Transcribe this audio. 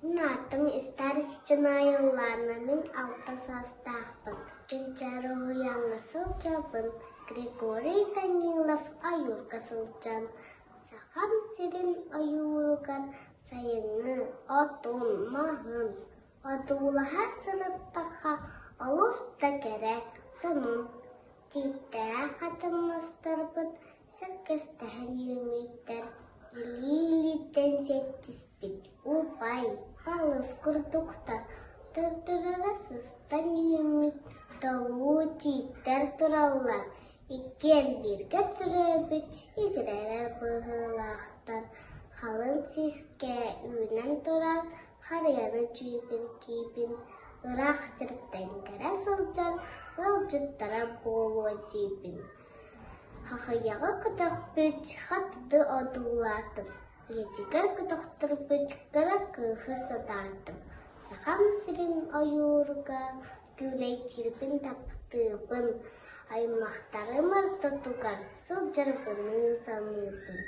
Мин аатым Старостина Айыллаана, мин алта саастаахпын. Кэнчээри уһуйааҥҥа сылдьабын, Григорий Данилов ойуурга сылдьан, Сахам сирин ойууругар сайыҥҥы отун, маһын одуулаһа сырыттахха олус да кэрэ, сонун Тииттээх хатыҥмастарбыт сэргэстэһэн үүммүттэр, илии-илииттэн сиэттиспит убай, балыс курдуктар, төрдүлэрэ сыстан үүммүт толуу тииттэр тураллар, иккиэн бииргэ төрөөбүт игирэлэр быһыылаахтар, халыҥ сискэ үүнэн турар харыйаны дьиибиргиибин, ыраах сиртэн кэлэ сылдьар ыалдьыттара буолуо диибин. Хахыйаҕы көтөхпүт, хатты одуулаатым, ийэтигэр көтөхтөрбүт кыра кыыһы сатаатым. Сахам сирин ойууругар күүлэйдиирбин таптыыбын, аймахтарым ортотугар сылдьарбыныы саныыбын.